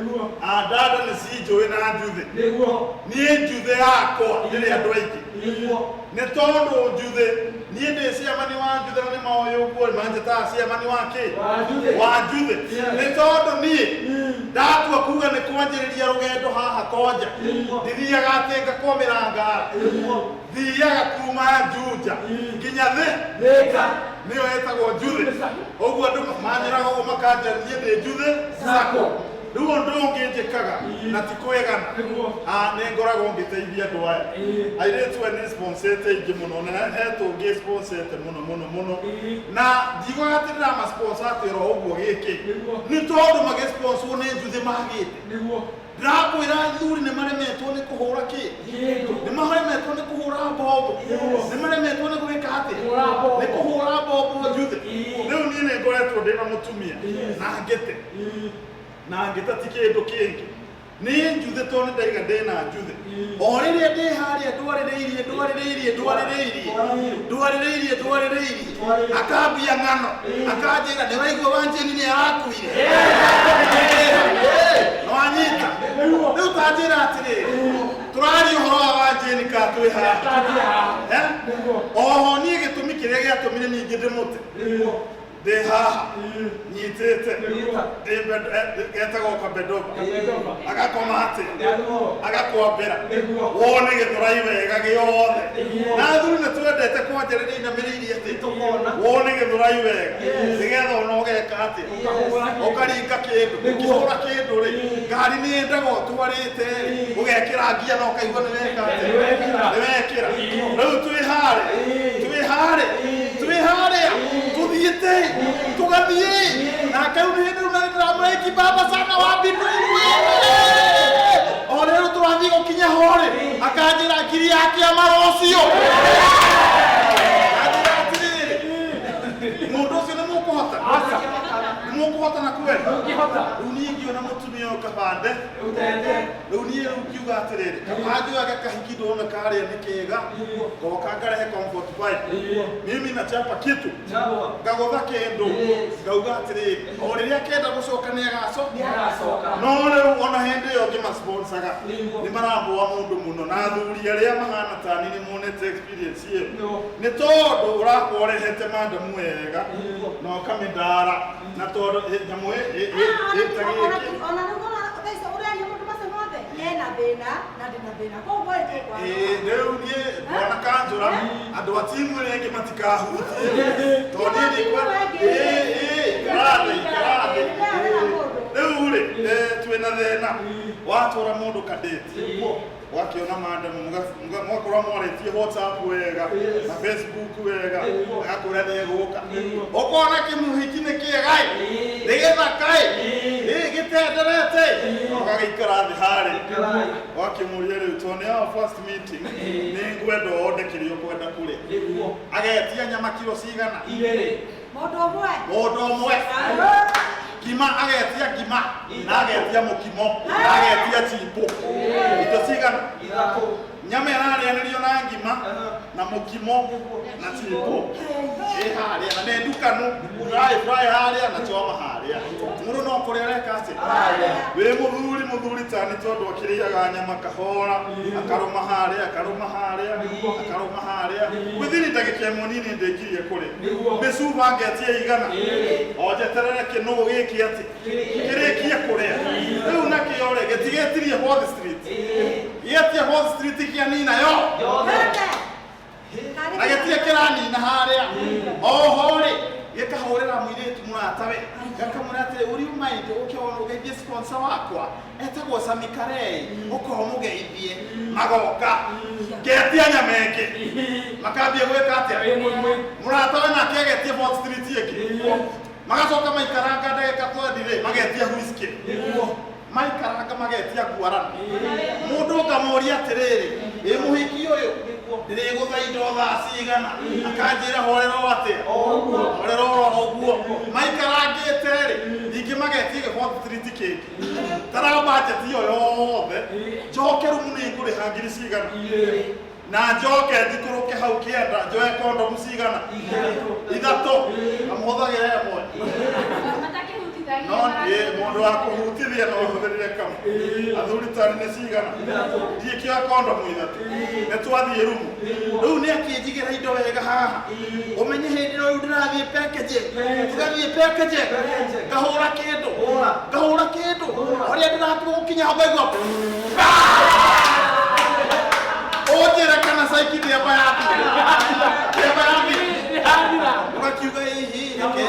Nĩguo. Andanda nĩ cinjũĩ na njuthĩ. Nĩguo. Niĩ njuthĩ yakwa ndĩrĩ andũ aingĩ. Nĩguo. Nĩ tondũ njuthĩ niĩ ndĩ ciamani wa njuthĩ na nĩ moĩ ũguo manjĩtaga ciamani wa kĩ? Wa njuthĩ. Wa njuthĩ. Yes. Nĩ tondũ niĩ ndatua kuga nĩ kwanjĩrĩria rũgendo haha konja. Nĩguo. Ndithiaga atĩ ngakwamĩra ngara. Nĩguo. Thiaga kuma Juja nginya thĩ. Thĩka. Nĩyo ĩtagwo njuthĩ. Ũguo andũ manyĩraga ũguo makanja niĩ ndĩ njuthĩ Sacco. Rĩu ũndũ ũngĩ njĩkaga na ti kwĩgana. Nĩguo. Ah, nĩ ngoragwo ngĩteithia andũ aya. Airĩtu aya nĩ sponsete aingĩ mũno na he tũngĩ sponsete mũno mũno mũno. Na ndiugaga atĩ ndĩramasponsor atĩ oro ũguo gĩkĩ. Nĩguo. Nĩ tondũ magĩsponswo nĩ njuthĩ magĩte. Nĩguo. Ndĩrakwĩra athuri nĩ maremetwo nĩ kũhũra kĩ? Kĩndũ. Nĩ maremetwo nĩ kũhũra mbombo. Nĩ maremetwo nĩ gwĩka atĩ? Kũhũra mbombo. Nĩ kũhũra mbombo njuthĩ. Ĩĩ. Rĩu niĩ nĩ ngoretwo ndĩna mũtumia na ngĩte. Na ngĩte ti kĩndũ kĩngĩ. Nĩ njuthĩ tondũ nĩ ndaiga ndĩna njuthĩ. O rĩrĩa ndĩ harĩa ndwarĩrĩirie ndwarĩrĩirie ndwarĩrĩirie ndwarĩrĩirie ndwarĩrĩirie akambia ng'ano akanjĩra nĩ waigua Wanjĩni nĩ arakuire. Nĩwanyita? Rĩu tanjĩra atĩrĩrĩ, tũraria ũhoro wa Wanjĩni ka twĩ haha? Tanjĩra haha. Eh? Nĩguo. Oho niĩ gĩtũmi kĩrĩa gĩatũmire ningĩ ndĩmũte Nĩguo. ndĩ haha nyitĩte Nĩguo. ndĩ getagwo kabedoba Kabedoba. agakoma atĩa Nĩguo. agakwambĩra Nĩguo. wone gĩthũrai wega gĩothe Nĩguo. na athuri nĩ twendete kwanjĩrĩria inamĩrĩirie atĩ Tũkona. wone gĩthũrai wega Yes. nĩgetha ona ũgeka atĩa Ũkahũra kĩndũ. ũkaringa kĩndũ Nĩguo. ũkĩhũra kĩndũ rĩ ngari nĩ yendaga ũtwarĩte rĩ ũgekĩra ngia na ũkaigua nĩ weka atĩa Nĩ wekĩra. nĩ wekĩra rĩu twĩ harĩa twĩ harĩa twĩ harĩa tũthiĩte tũgathiĩ nake rĩu nĩ hĩndĩ rĩu na nĩndĩramũrĩki baba sana wa mbinduru o rĩrĩa rĩu tũrathiĩ gũkinya ho rĩ akanjĩra ngiri ya kĩama rũciũ anjĩra atĩrĩrĩ mũndũ ũcio nĩ mũkũhota Aca. nĩ mũkũhota na kweli Ndũngĩhota. rĩu niĩ ngĩona mũtumia ũyũ kabande Ũtende. rĩu niĩ rĩu ngiuga atĩrĩrĩ kaba njoyage kahiki ndona karĩa nĩ kega ngoka ngarehe comfort vibe mimi nachapa kitu Chagua. ngagũtha kĩndũ Yes. ngauga atĩrĩrĩ o rĩrĩa kenda gũcoka nĩ agaco Nĩagacoka. no rĩu ona hĩndĩ ĩyo ngĩmasponsaga Nĩguo. nĩ maramboa mũndũ mũno na athuri arĩa mahana tani nĩ monete experience ĩyo Nĩguo. nĩ tondũ ũrakorwo ũrehete mandamu wega Nĩguo. na ũkamĩndara na tondũ nyamũ ĩta gĩkĩ Ona rĩu ona thaa icio ũraria maũndũ macio mothe ena thĩna na ndĩna thĩna koguo ĩ tũkwaga. Ĩĩ, rĩu niĩ bwana kanjũra andũ a timu ĩrĩa ĩngĩ matikahutie tondũ niĩ ndikwenda ĩĩ ĩĩ ikara thĩ ikara thĩ Ndĩrarĩra mũndũ. rĩu rĩ twĩna thĩna watwara mũndũ kadeti Nĩguo. wakĩona mandamu mũgakorwo mwarĩtie WhatsApp wega Yes. na Facebook wega Nĩguo. agakwĩra nĩ egũka Nĩguo. ũkona kĩmũhiki nĩ kĩega ĩ Ĩĩ. nĩ gĩthaka ĩ Ĩĩ. ĩ gĩtenderete ĩ ũgagĩikara thĩ harĩ Ikarai. wakĩmũria rĩu tondũ nĩ our first meeting Ĩĩ. nĩ ngwenda onde kĩrĩa ũkwenda kũrĩa Nĩguo. agetia nyama kiro cigana Igĩrĩ. Mũndũ ũmwe. mũndũ ũmwe ngima agetia ngima na agetia mũkimo na agetia chimbo indo cigana Ithatũ. nyama ĩrarĩanĩrio na ngima na mũkimo na chimbo ĩ harĩa na nĩ ndukanu fry fry harĩa na choma harĩa mũndũ no kũrĩa areka atĩa Harĩa. wĩ mũthuri mũthuri tani tondũ akĩrĩaga nyama kahora akarũma harĩa akarũma harĩa akarũma harĩa within ndagĩka ĩmwe nini ndĩkirie kũrĩa Nĩguo. mĩcuba ngetia igana Ĩĩ. o njeterere kĩnũgũ gĩkĩ atĩ kĩrĩkie kũrĩa rĩu nakĩo rĩ gĩtigĩtirie Fourth Street Ĩĩ. gĩetie Fourth Street kĩanina yo Yothe. na gĩtirĩ kĩranina harĩa oho rĩ gĩkahũrĩra mũirĩtu mũratawe gakamwĩra atĩrĩ would you mind ũke wona ũgeithie sponsor wakwa etagwo Sami Karei ũkorwo mũgeithie magoka ngetia nyama ĩngĩ makambia gwĩka atĩa Ĩmwe. mũratawe nake agetie Fourth Street ĩngĩ magacoka maikaranga ndagĩka twendi rĩ magetia whisky Nĩguo. maikaranga magetia ngwarana mũndũ ũkamũria atĩrĩrĩ ĩ mũhiki ũyũ ndĩrĩgũtha indo thaa cigana akanjĩra horera o atĩa O ũguo. horera oro ũguo maikarangĩte rĩ ningĩ magetie gĩ Fourth Street kĩngĩ tara budget ĩyo yothe njoke rumu nĩ ngũrĩha ngiri cigana Igĩrĩ. na njoke njikũrũke hau kĩenda njoe kondomu cigana Ithatũ. ithatũ kamũhũthagĩra ĩmwe Matakĩhutithagia. No ĩ mũndũ wa kũhutithia no ũhũthĩrire kamwe. Athuri tani nĩ cigana? Ndiĩkĩoya kondomu ithatũ. Nĩ twathiĩ rumu. Rĩu nĩ akĩnjigĩra indo wega haha. Ũmenye hĩndĩ ĩyo rĩu ndĩrathiĩ package. Tũgathiĩ package. Ngahũra kĩndũ. Ngahũra kĩndũ. Ũrĩa ndĩratua gũkinya hau ngaigua. Ũnjĩre kana caiki ndĩamba yathira. Ndĩamba yathira. Ũgakiuga hihi reke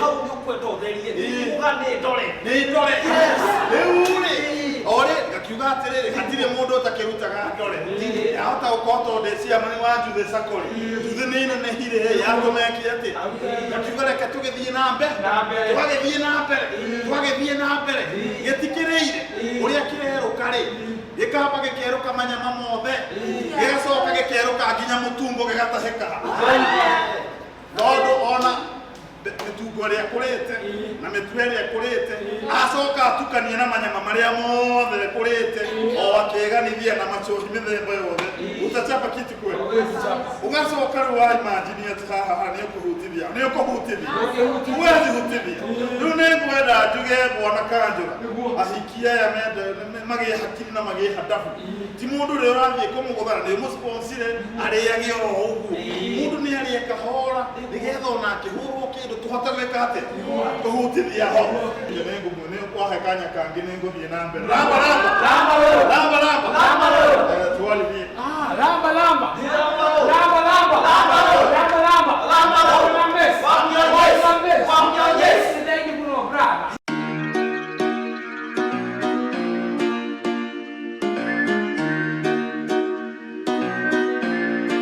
Hau nĩ ũkwenda ũtherie. Uga nĩ ndore. Nĩ ndore. Rĩu rĩ orĩ ngakiuga atĩrĩrĩ, hatirĩ mũndũ ũtakĩrutaga ndore. Yahota gũkorwo tondũ ndĩ ciamani wa Njuthĩ Sacco-rĩ, Njuthĩ nĩ inenehire yatũma ĩke atĩ ngakiuga reke tũgĩthiĩ na mbere, tũgagĩthiĩ na mbere, tũgagĩthiĩ na mbere. Gĩtikĩrĩire ũrĩa kĩrerũka rĩ, gĩkamba gĩkerũka manyama mothe, gĩgacoka gĩkerũka nginya mũtungo gĩgatahĩka, tondũ ona mĩtungo ĩrĩa ĩkũrĩte na mĩtu ĩrĩa ĩkũrĩte acoka atukanie na manyama marĩa mothe ĩkũrĩte o akĩganithia na macohi mĩthemba yothe. Utachapa kitu kweli? Ũgacoka rĩu wa imagine atĩ haha nĩ ũkũhutithia, nĩ ũkũhutithia, huwezi hutithia. Rĩu nĩ ngwenda njuge bwana Kanjũra, ahiki aya mende magĩe hakiri na magĩe handabu. Ti mũndũ ũrĩa ũrathiĩ kũmũgũthana nĩ ũmũsponsire arĩage oro ũguo. Mũndũ nĩ arĩe kahora nĩgetha ona akĩhũrwo kĩndũ tũhote gwĩka atĩa, kũhutithia ho. Nĩ kwahe kanya kangĩ nĩ ngũthiĩ na mbere. Ramba ramba ramba ramba ramba ramba, twarithie. Ah, lamba lamba.